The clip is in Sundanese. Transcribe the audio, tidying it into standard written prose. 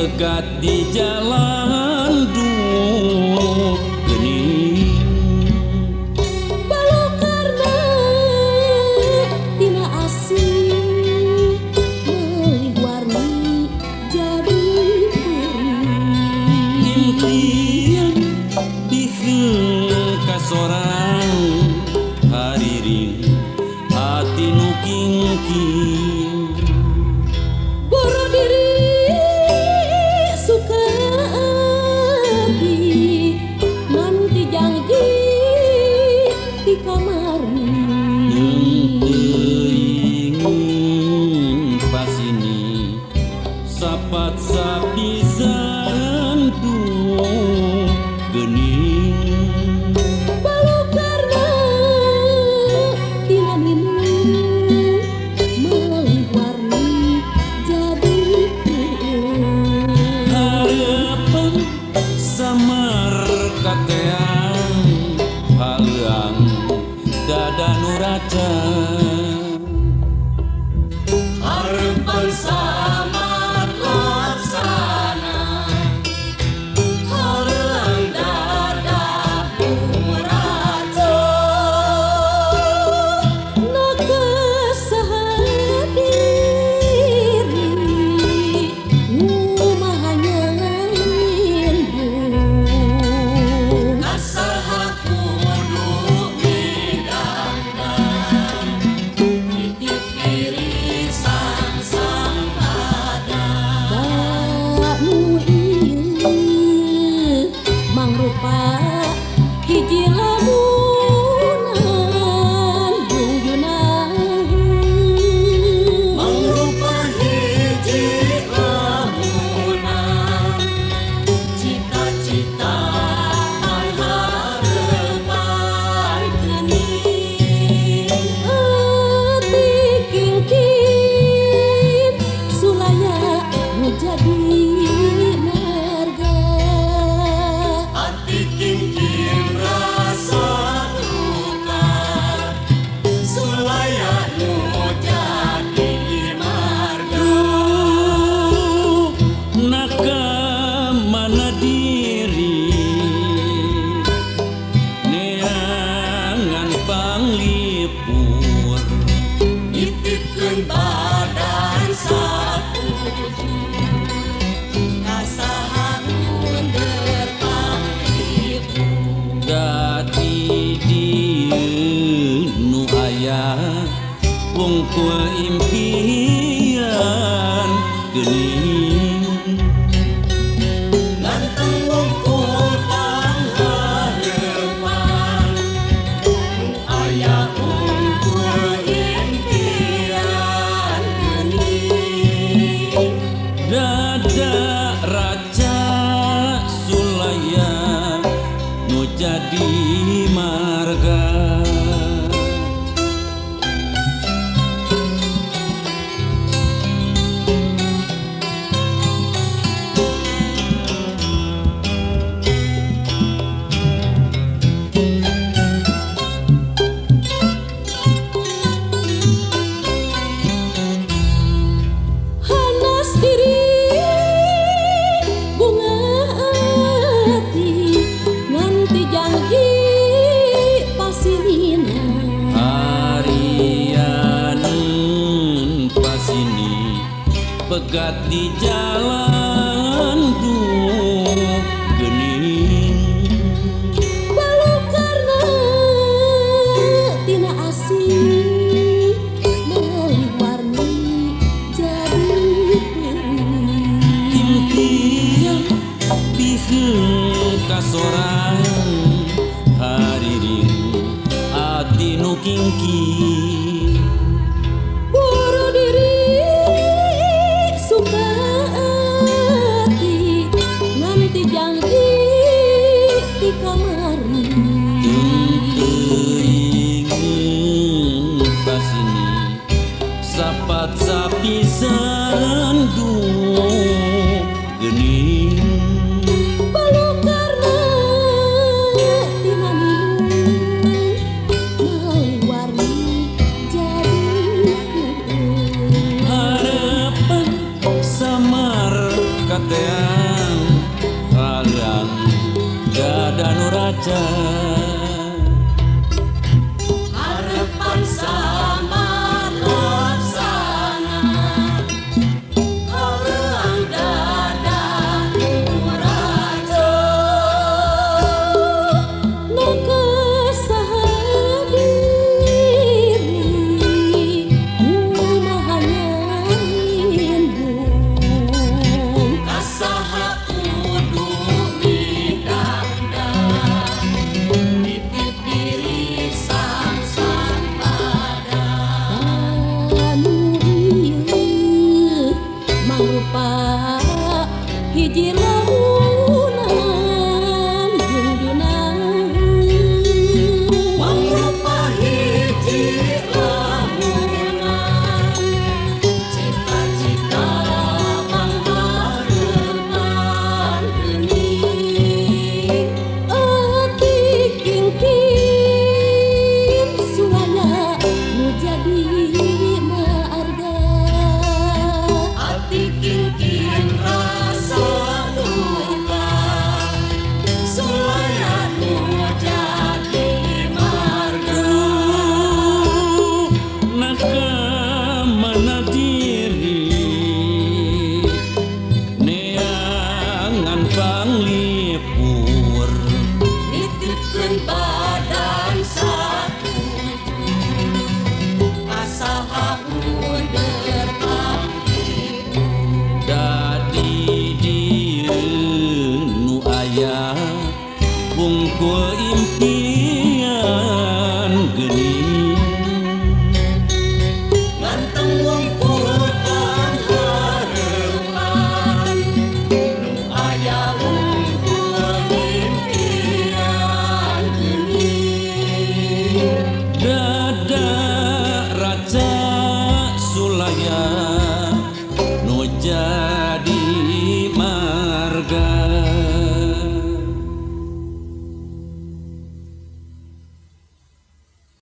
Pegat di jalan duh geuning. Balukarna tina asih meuli warni jadi perih. Impian biheung ka sorang hariring ati nu kingking. Boro diri suka ati nanti janji di kamari. Teuing pasini sapat sapisan duh geuning. Balukarna tina ninu meuli warni jadi perih. Hareupeun samar kateang haleuang dada nu raca. Hareupeun samar laksana haleuang dada nu raca. Nakasaha diri ngumaha nyalindung. Kasaha kudu midangdang nitip diri sangsang padang. Nu ieu mangrupa hiji lamunan junjunan. Mangrupa hiji lamunan cita-cita pangharepan geuning. Ati kingkin sulaya nu jadi marga. Ati kingkin rasa duka sulaya nu jadi marga. Duh naka mana diri neangan panglipur. Nitipkeun badan sakujur kasaha under panglipur. Dadi dieu nu aya wungkul impian geuning. Ganteng wungkul panghareupan nu aya wungkul impian geuning. Dada raca sulaya nu jadi marga. Hanas diri bunga ati nganti janji pasinina. Harianeun pasini pegat di jalan duh geuning. Balukarna tina asih meuli warni jadi perih. Impian biheung ka sorang hariring ati nu kingking. Boro diri suka ati nganti janji di kamari. Teuing pasini sapat sapisan duh geuning. Balukarna tina ninu meuli warni. Unggul.